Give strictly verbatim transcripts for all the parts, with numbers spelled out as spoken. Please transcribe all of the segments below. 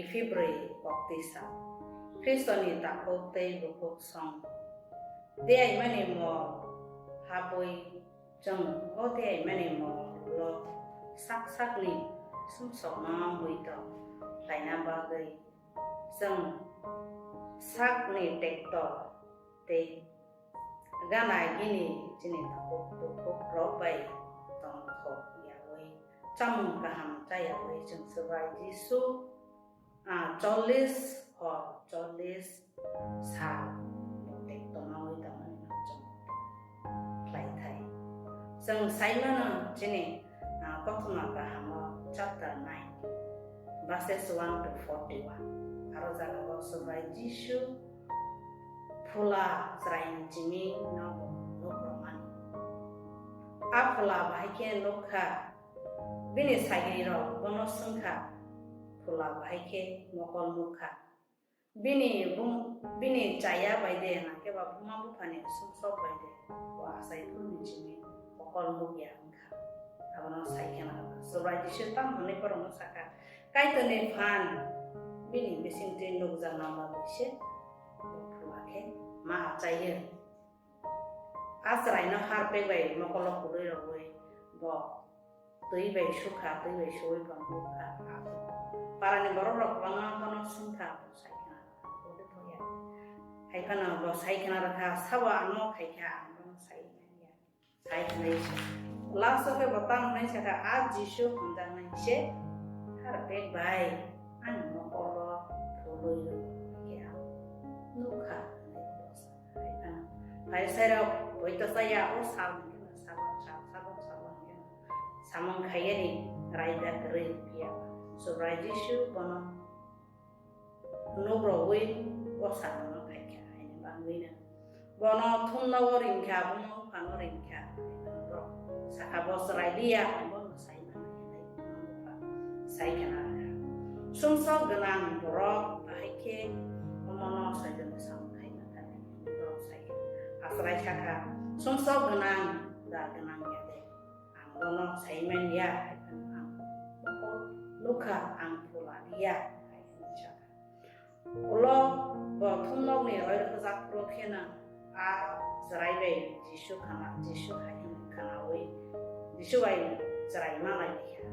Phibri koktwisa. Khristoni takhuk tei bukhuk song. Tei aimani mol habwi chwng o tei aimani molo sak sakni sumsokno muitok khlaina bagwi chwng sakni tekto tei gana gini chini takhuk bukhuk rok bai tongthok yawi chamung kaham chayawi chwng Subrai Jisu, ah, chollis hor chollis sal bo tekto nawi tongmani no chwng khlai thai. Chwng sai mano chini, ah, Kothoma Kahamo chapter nine, verses one to forty-one. Aro jaga o Subrai Jisu phula chwraini chimi no bo nuk rwmani. A phula bahai khe nuk kha, bini sagrirok bono swng kha, phula bahai khe mokol nuk kha. Bini bum-, bini chaya bai de, nangkhe ba buma buphani sumsok bai de, bo achai phuruni chini mokol nuk ya wng kha. Abono sai khe nang kha. Subrai Jisu tamo hwnwi borokno sa kha, Kaitorni phan bini bisingtwi nukjakna bagwi se bo phula khe ma achaio. A chwraino harpek bai mokolo kwrwi rogwi bo twi bai sukha, twi bai suwi bo nukha. Parani borok rok kwbangma bono swngkha, bo sai khna rwkha, bo de thokya. Hai phano bo sai khna rwkha, sabo ano khai kha, ang bono sai manya. Sai khna se. Last o khe bo tamo hwnwi sakha, a Jisu hamjaknai se harpek bai ani mokolo phulwi rwkha, nukha hwnwi bo sa. Phaisairok poito chaya o sal hwnkheno sabang sal, sabang sal hwnkheno samung khaiyani raida kwrwi phiya ba. Subrai Jisu bono nukrogwi o samungno khaikha, haini bagwino bono thumno o ringkha, buma buphano ringkha. Borok sakha, bo chwrai liya, bono sai mano hinwi buma bupha sai khna rwkha. Sumsok gwnang borok bahai khe omono Soitanni samung khai mantha. Borok sai kha, achwrai sakha, sumsok gwnang da gwnang ya de? Ang bono sai man ya, hai phano ang nukha, ang phula liya, hai hwnwi sakha. Ulo bo thumnokni roirokjak phuru kheno a chwrai bai Jisu khna, Jisu hai hwnwi khnaui, Jisu bai chwrai malai lai kha.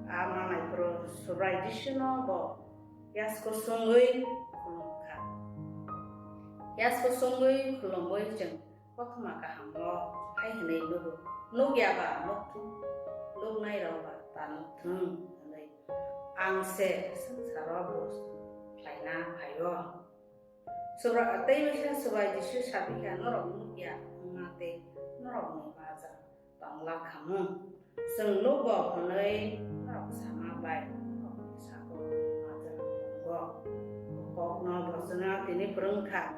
A malai phuru Subrai Jisuno bo yasku sungwi khulum kha. Yasku sungwi khulumwi chwng Kothoma Kahamo hai hwnwi nugo, "Nukya ba nukthung, nuknairok ba ta nukthung," hwnwi ang se swngcharo buj khlaina phai-o. Subra-, tei waisa Subrai Jisu sa phi kha, "Norok nukya wngma tei norokni baja tong lak kha mung. Chwng nukgo hwnwi norok sama bai norokni sago majra tongo." Kokno bosongno tini phrwng kha.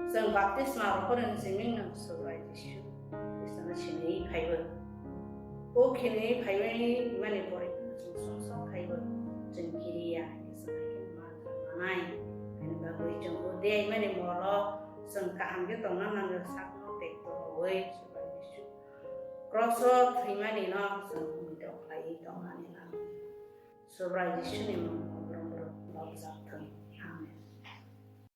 Chwng baptisma rwphani simi no Subrai Jisu Khristono sinwi phaiwi. O khinwi phaiwi mani pore chwng sumsok phaiwi chwng kiriya hai se hai khe majra manai. Ani bagwi chwng o de mani molo chwng kaham khe tongna nango, sakno tekto rwui Subrai Jisu Kroso thwimani no chwng muitok khlaiwi tongmani nango. Subrai Jisuni mungno brum brum lobjak thung.